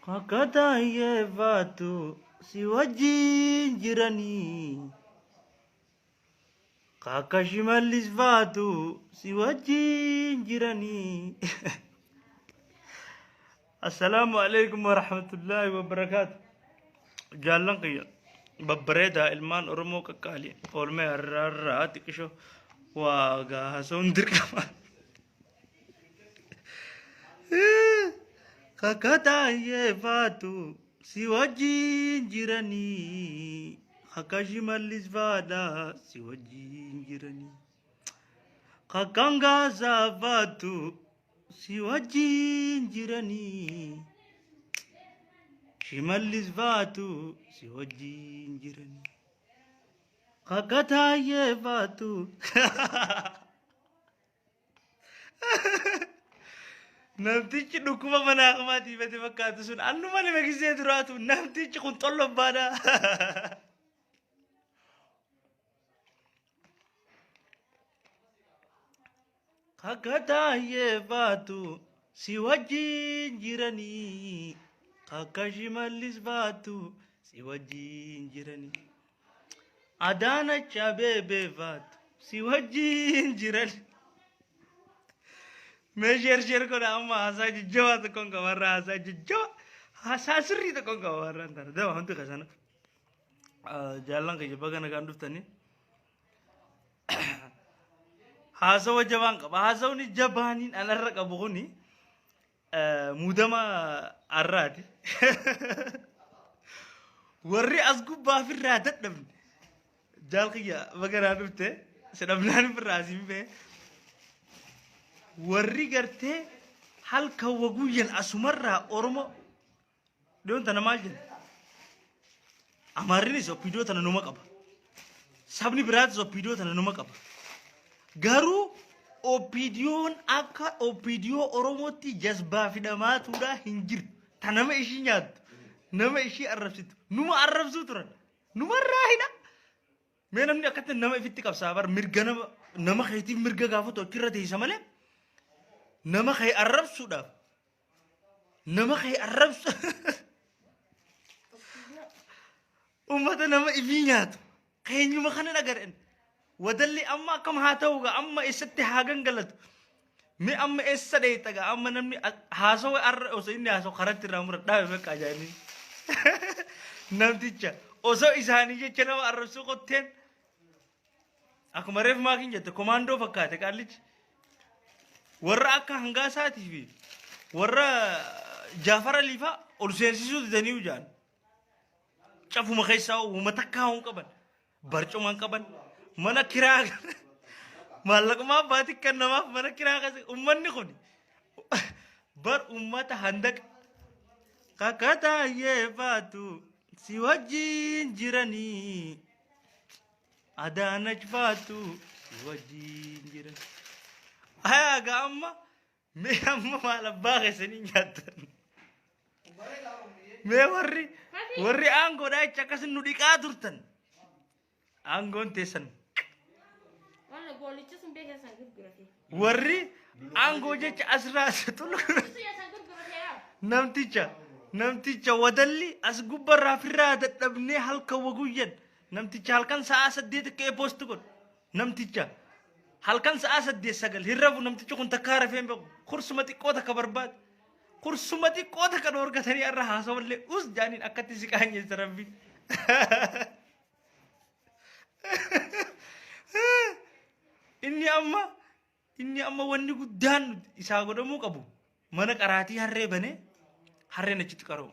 Akka taayyeeffaatu si wajjin jiranii. Akka Shimallis faatu si wajjin jiranii. Assalaamu alaikum warahmatullaahi wabarakaatu. Jaallan kiyya babbareedaa ilmaan Oromoo qaqqaalii oolmee har'aarraa xiqqisho waa gaasa'uun dirqama. Kakataayyee faatu si wajjin jiranii. Akka Shimallis faadha si wajjin jiranii. Kakangaasaa faatu si wajjin jiranii. Shimallis faatu si wajjin jiranii. Kakataayyee faatu. Namtichi dhukkuba mana hakimaa tiifate fakkaatu sun annuma nama gisee duraatu namtichi kun xollobbaadha. Kakka taayyee baatu si wajjin jiranii. Kakka Shimallis baatu si wajjin jiranii. Adaanach Abeebee faatu si wajjin jiran. Mee sheer sheer godha amma haasaa jajjabaa tokkoon qaba irraa haasaa jajjabaa haasaa sirrii tokkoon qaba irraa hin taane dama hundi keessan jaallan kiyya baga nagaan dhuftanii. Haasawa jabaan qaba haasawni jabaaniin anarra qabu kuni Muudama har'aati. Warri as gubbaa firraa dadhabne. Jaal kiyya baga naa dhufte si dhabnaan firraa siin bee. Warri gartee halkan waguyyan asumarraa Oromoo Dhiyoon tana maal jenna? Amaarrinis oppiidoo tana numa qaba. Sabni biraatis oppiidoo tana numa qaba. Garuu oppiidiyoon akka oppiidiyoo Oromootti jazbaa fi dhamaatuudhaa hin jirtu. Ta nama ishii nyaattu, nama ishii arrabsitu, numa arrabsuu turan. Numarraa hidha. Mee namni akkatti nama ifitti qabsaa bar mirga nama nama keetiif mirga gaafatu achirra teessa malee nama kee arrabsuudhaaf Nama kee arrabsu. Ummata nama ifii nyaatu. Keenyuma kana dhagareen. Wadalli amma akkam haa ta'u gaa amma eessatti haa gangalatu. Mee amma eessa dheeyxa gaa amma namni haasawa arra osoo inni haasawu karatti irraa mura dhaabe bakka ajaa'ibni. Namticha osoo isaanii jecha nama arrabsuu qotteen Akkuma reef maakiin jette komaandoo fakkaate qaallichi. Warra akka hangaasaatii fi warra Jaafar Alii fa'aa ol seensisuu didanii jaan. Cafuma keessaa uuma takkaa hin qaban. Barcuma hin qaban. Mana kiraa maallaquma abbaatii kan namaaf mana kiraa keessa uummanni kun bar uummata handaqa kakataayyee baatu si wajjin jiranii. Adaanach faatu si wajjin jira. Ayaa gaa amma mee amma maal abbaa keessanii nyaattan. Mee warri warri aangoodhaa jecha akkasin nu dhiqaa turtan. Aangoon teessan Walla goolicha sun beekaa san gurgurate. Warri aangoo jecha asirraa tulu San gurgurate yaa. namticha namticha wadalli as gubbarraa firraa dadhabnee halkan waguyyan namticha halkan sa'aa 8 ka'ee poost godhu namticha halkan sa'aa 8 9 hin rafu namtichi kun takkaa rafee hin beeku kursuma xiqqoo takka barbaada kursuma xiqqoo takka dhoorgatanii irra haasawallee us jaaniin akkatti si qaanyeessa rabbiin. Inni amma inni amma wanni guddaan isaa godhamuu qabu mana qaraatii harree banee harreen achitti qara'u.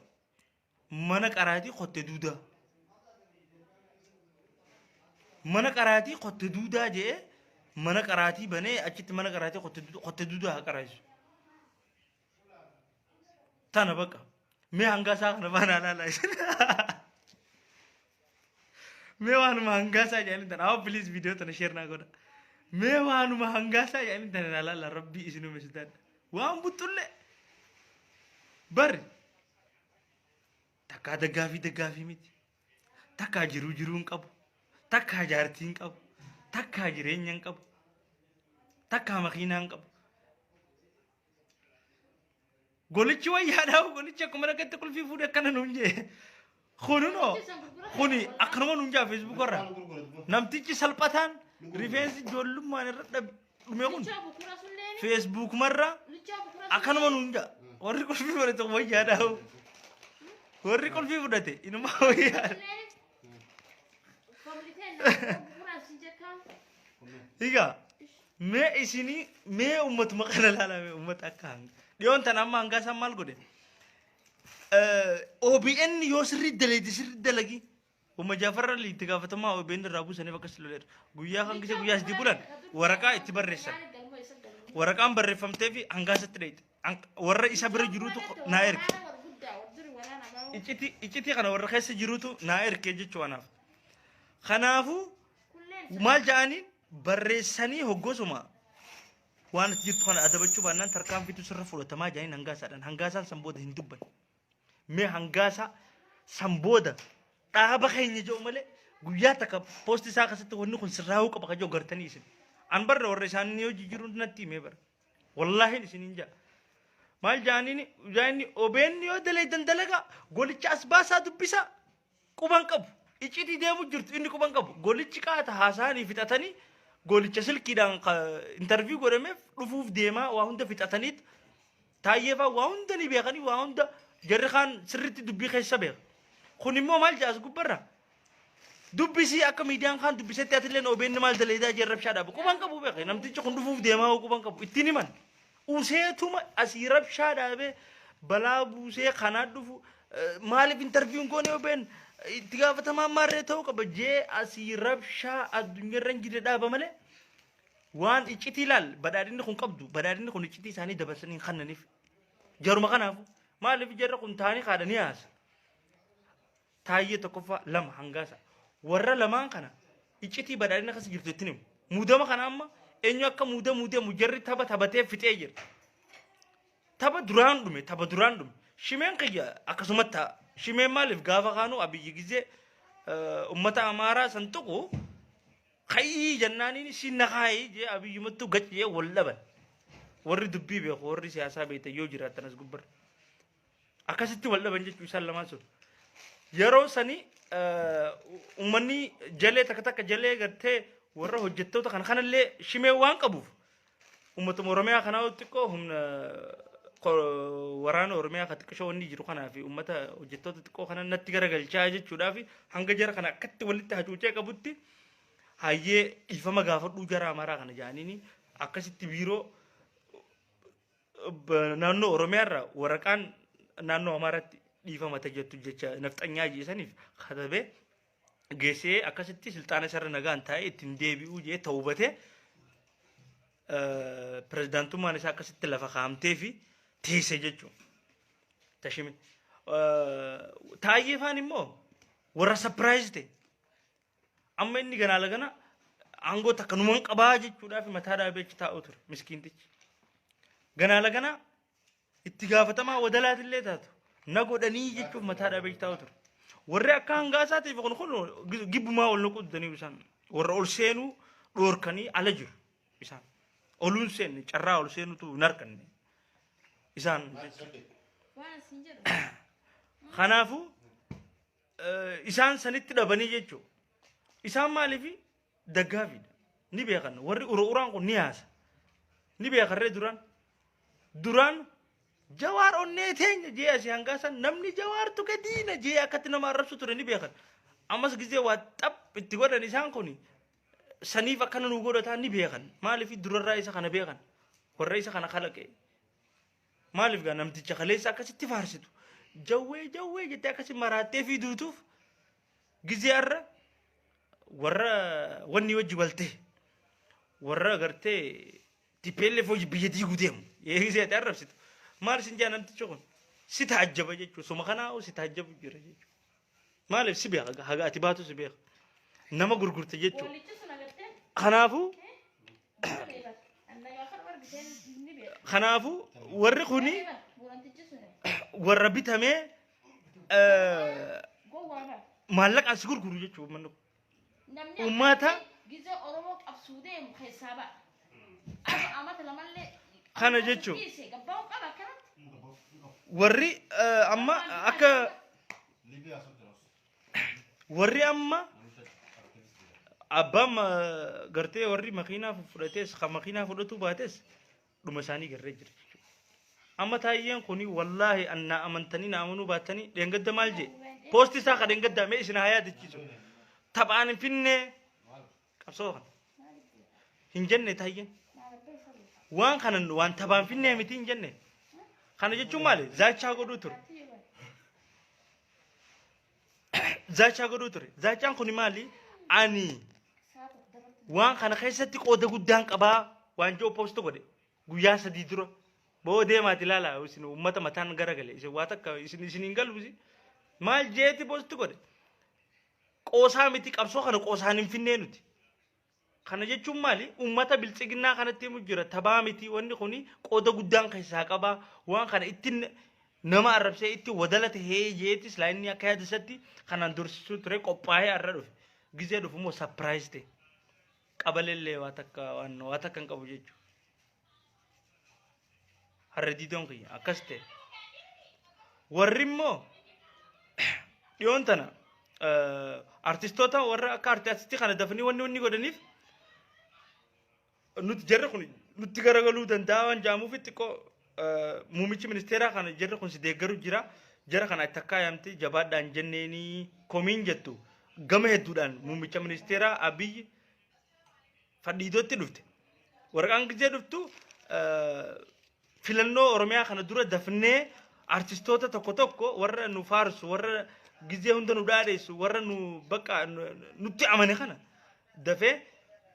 Mana qaraatii kotte duudaa. Mana qaraatii kotte duudaa jedhee mana qaraatii banee achitti mana qaraatii kotte duudaa haa qaraasu. Tana baqa. Mee hangaasaa kana faana ilaalaa isin. Mee waanuma hangaasaa jedhanii tana. Haa please viidiyoo tana share naa godha. Mee waanuma hangaasaa jedhanii tana naa ilaala rabbii isin uume sodaadha. Waan buxxullee. Barri takkaa daggaafii daggaafii miti. Takkaa jiruu jiruu hin qabu. Takkaa jaartii hin qabu. Takkaa jireenya hin qabu. Takkaa makiinaa hin qabu. Golichi wayyaadhaa, golichi akkuma dhaqetti qulfii fuudhee akkana nuun jee. Kununoo kuni akkanuma nuun jaa Facebook irraa. Namtichi salphataan rifeensi ijoollummaan irra dhume kun Facebook marraa akkanuma nuun jaa. Warri qulfii fudhate wayyaadhaa. Warri qulfii fudhate inuma wayyaadha. Egaa mee isinii mee ummatuma kana ilaalaa, mee ummata akka hanga dhiyoon tana amma hangaa isaan maal godhe? OBN yoo sirrii dalagde, sirrii dalagi. Umma Jaafarra itti gaafatamaa OBN irraa buusaniif akkas loleera. Guyyaa hangise guyyaa itti bulan waraqaa itti barreessan. Waraqaan barreeffamtee fi hangaasatti dheeyte. Warra isa bira jirutu naa erge. Iccitii kana warra keessa jirutu naa erge jechuu anaaf. Kanaafuu maal ja'aniin barreessanii hoggosuma waan ati jirtu kana adabachuu baannaan tarkaanfiitu sirra fudhatamaa jedhaniin hangaasaadhaan. Hangaasaan san booda hin dubbanne. Mee hangaasaa san booda dhaaba keenya jedhu malee guyyaa takka poosti isaa keessatti wanni kun sirraa'uu qaba ka jedhu gartanii isin. An barra warra isaanii hojii jiru natti himee bara. Wallaahi isiniin ja'a. Maal ja'aniini jaa'inni OBN yoo dalaydan dalagaa, golicha as baasaa dubbisaa. Quban qabu. Iccitii deemu jirtu inni quban qabu. Golichi qaata haasa'anii fixatanii, golicha silkiidhaan interview godhameef dhufuuf deemaa waa hunda fixataniit, taayyeefaa waa hunda ni beekanii, waa hunda jarri kaan sirriitti dubbii keessa beeka. Kun immoo maal jedha as gubbarra? Dubbisii akka miidiyaan kaan dubbisetti atilleen OBN maal daleedaa jee rabshaa dhaaba. Quban qabu beeka. Namtichi kun dhufuuf deemaa hoo quban qabu. Ittiin himan. Useetuma asii rabshaa dhaabee balaa buusee kanaa dhufu maaliif interviewn goone, OBN itti gaafatamaan maarree ta'uu qaba jee asii rabshaa addunyaarra hin jirre dhaaba malee waan iccitii laal badhaadhinni kun qabdu, badhaadhinni kun iccitii isaanii dabarsanii hin kennaniif. Jaruma kanaafu maaliif jarra kun taanii kaadhanii haasa. Taayyee tokkoffaa, lama hangaasa. Warra lamaan kana iccitii badhaadhina keessa jirtu ittiin himu. Muudama kana amma eenyu akka muudamuu deemu jarri tapha taphatee fixee jira. Tapha duraan dhume, tapha duraan dhume. Shimeen kiyya akkasumatti ta'a. Shimeen maaliif gaafa kaanuu Abiyyi gizee uummata Amaaraa san tuqu ka'ii jennaaniin si nakaayii jee Abiyyumattuu gac jee wal dhaban. Warri dubbii beeku, warri siyaasaa beektan yoo jiraattan as gubbarra. Akkasitti wal dhaban jechuu isaan lamaan sun. Yeroo sani uummanni jalee takka takka jalee gartee warra hojjettoota kana kanallee shimee waan qabuuf uummatuma Oromiyaa kanaa xiqqoo humna waraana Oromiyaa ka xiqqishoo wanni jiru kanaa fi uummata hojjettoota xiqqoo kana natti garagalchaa jechuudhaaf hanga jara kana akkatti walitti hacuucee qabutti hayyee dhiifama gaafadhuu jara Amaaraa kana jaaniini akkasitti biiroo naannoo Oromiyaa irraa waraqaan naannoo Amaaraatti dhiifama jettu jecha nafxanyaa jeesaniif katabee geessee akkasitti silxaana isarra nagaan taa'ee ittiin deebi'uu jee ta'ubatee pirezidaantummaan isaa akkasitti lafa kaa'amtee fi teesse jechuudha. Tashime. Taayyee faan immoo warra surprise ta'e. Amma inni ganaa lagana aangoo takka numan qabaa jechuudhaaf mataa dhaabee achi taa'u ture miskiintichi. Ganaa lagana itti gaafatamaa wadalaatillee taatu na godhanii jechuuf mataa dhaabee achi taa'u ture. Warri akka hangaasaatiif kun kun gibbumaa ol naquu didanii isaan warra ol seenuu dhoorkanii ala jiru isaan. Oluun seenne, carraa ol seenutu hin arganne isaan. Waan isin jedhu. Kanaafuu isaan sanitti dhabanii jechuudha. Isaan maaliif daggaafiidha. Ni beekan warri ura uraan kun ni haasa. Ni beekarree duraan. Duraan Jawaar onnee teenya jee asii hangaasan namni Jawaar tuqe diina jee akkatti nama arrabsu ture ni beekan. Ammas gizee waa xaph itti godhan isaan kun saniif akkana nu godhataa ni beekan. Maaliif durarraa isa kana beekan. Warra isa kana kalaqe. Maaliif gaa namticha kaleessa akkasitti faarsitu? Jawwee jawwee jettee akkasi maraattee fi duutuuf gizee har'a warra wanni wajji waltee warra gartee TPLF hojii biyya diiguu deemu eegisee ati arrabsitu maal isin jaa? Namtichi kun si taajjaba jechuudha. Suma kanaa si taajjabu jira jechuudha. Maaliif si beeka, haga ati baatu si beeka, nama gurgurte jechuudha. Goolichi sun agartee? Kanaafuu Beekan. Annagaa kan argiteen ni beeka. Kanaafuu warri kuni Boorantichi sun warra bitamee gowwaa bara. Maallaqaan si gurguru jechuudha manni kun. Namni gizee Oromoo qabsuu deemu keessaa ba'a. Amma amata lamallee. Kana jechuun. Dhiise gabbaa'uu qaba akkanatti. Warri amma akka warri amma abbaan gartee warri makiinaa fudhatees kan makiinaa fudhatu baates dhuma isaanii garree jira jechuudha. Amma taayyeen kuni, wallaahi, annaa amantanii na amanuu baatanii, dheengadda maal jee post isaa ka dheengaddaa mee isin haa yaadachiisu. Taphaan hin finnee qabsoo kana hin jenne. Taayyeen waan kanan waan taphaan finnee miti hin jenne. Kana jechuun maali? Zaachaa godhuu ture. Zaachaa godhuu ture. Zaachaan kun maali? Ani waan kana keessatti qooda guddaan qabaa waan jiru post godhe guyyaa 3 dura. Boo, deemaati ilaala. Isin uummata mataan garagale, isin waa takka isin hin galu. Maal jeeti post godhe? Qoosaa miti, qabsoo kana qoosaan hin finnee nuti. Kana jechuun maali? Uummata biltsiginnaa kanatti himu jira. Taphaa miti wanni kuni, qooda guddaan keessaa qabaa. Waan kana ittiin nama arrabsee itti wadala tahee jeetis laa inni akka yaada isaatti kanaan dursisuu ture, qophaa'ee har'a dhufe. Gizee dhufu immoo surprise ta'e. Qabalellee waa takka waan waa takka hin qabu jechuudha. Har'a diidoon kiyya akkas ta'e. Warri immoo dhiyoon tana artistoota warra akka artistii kana dafanii wanni wanni godhaniif, nuti jarri kun nutti garagaluu danda'a waan jaamuuf, xiqqoo muummichi ministeeraa kana jarri kun si deeggaru jira, jara kana itti akka yaamte jabaadhaan jenneenii komiin jettu gama hedduudhaan muummicha ministeeraa Abiyyi fadhiidootti dhufte. Waraqaan gizee dhuftu, filannoo Oromiyaa kana dura dafnee artistoota tokko tokko, warra nu faarsu, warra gizee hunda nu dhaadheessu, warra nu bakka nutti amane kana dafee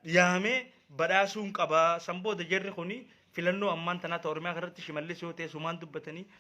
yaamee badhaasuun qabaa. San booda jarri kuni filannoo ammaan tanaa ta Oromiyaa kanarratti Shimallis yoo ta'e sumaan dubbatanii.